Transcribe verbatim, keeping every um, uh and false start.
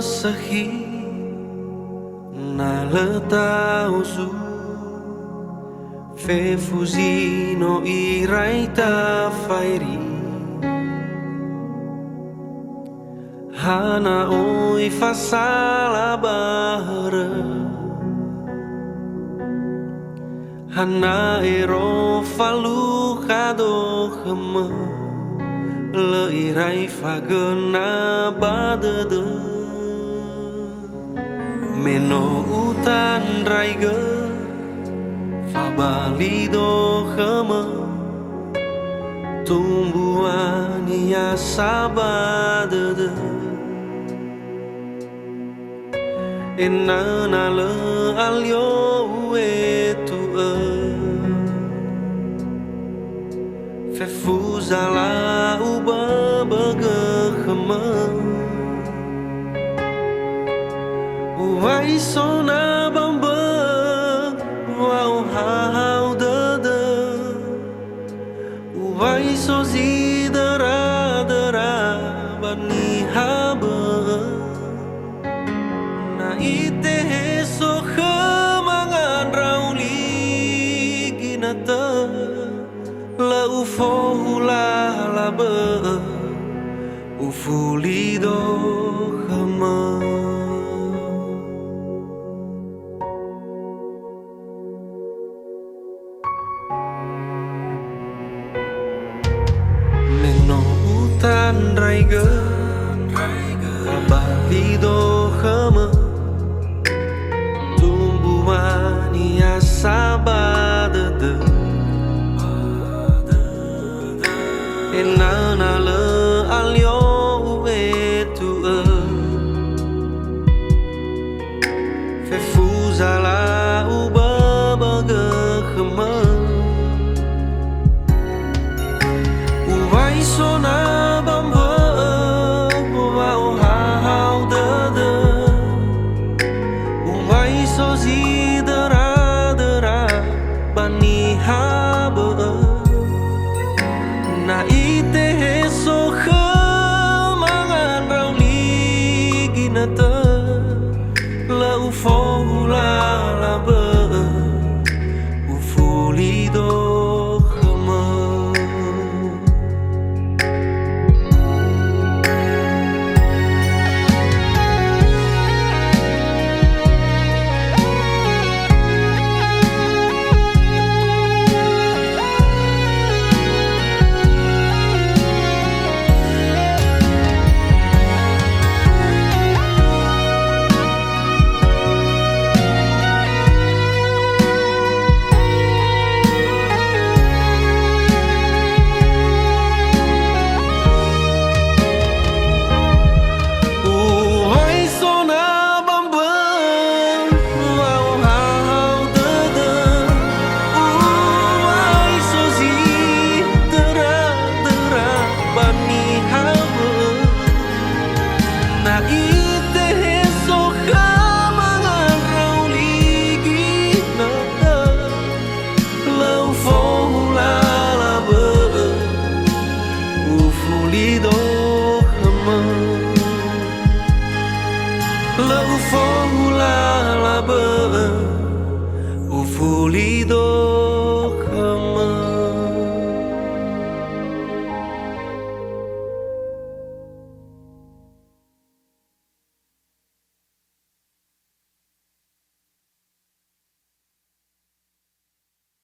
Sakhi na lö taozu, fefu zi no irai tafairi. Hana oi fasala ba hörö, hana ero falukha do khömö, lö irai fagöna ba dödö. Me no utandraigö, fabali do khömö, tumbuania sa ba dödö. Ena'ö na lö alio u'etu'ö, fefu zala'u böbögö khömö. Uwai so na ba mbö'ö wa'ohahau dödö, uwai so zi döra-döra ba niha bö'ö. Na itehe so khöma ngandrau li ginötö, lö ufohula labö'ö, ufuli do khömö. Me no utandraigö, fabali do khömö, tumbuania sa ba dödö. Ena'ö na lö alio u'etu'ö, fefu zala'u böbögö khömö. Uwai so na ba mbö'ö wa'ohahau dödö, uwai so zi döra-döra ba niha bö'ö. Na itehe so khöma ngandrau li ginötö, lö ufohula labö'ö, ufuli do khömö. Uwai so na ba mbö'ö wa'ohahau dödö, uwai so zi döra-döra ba niha bö'ö. Na itehe so khöma ngandrau li ginötö, lö ufohula labö'ö, ufuli do khömö. Lö ufohula labö'ö, ufuli do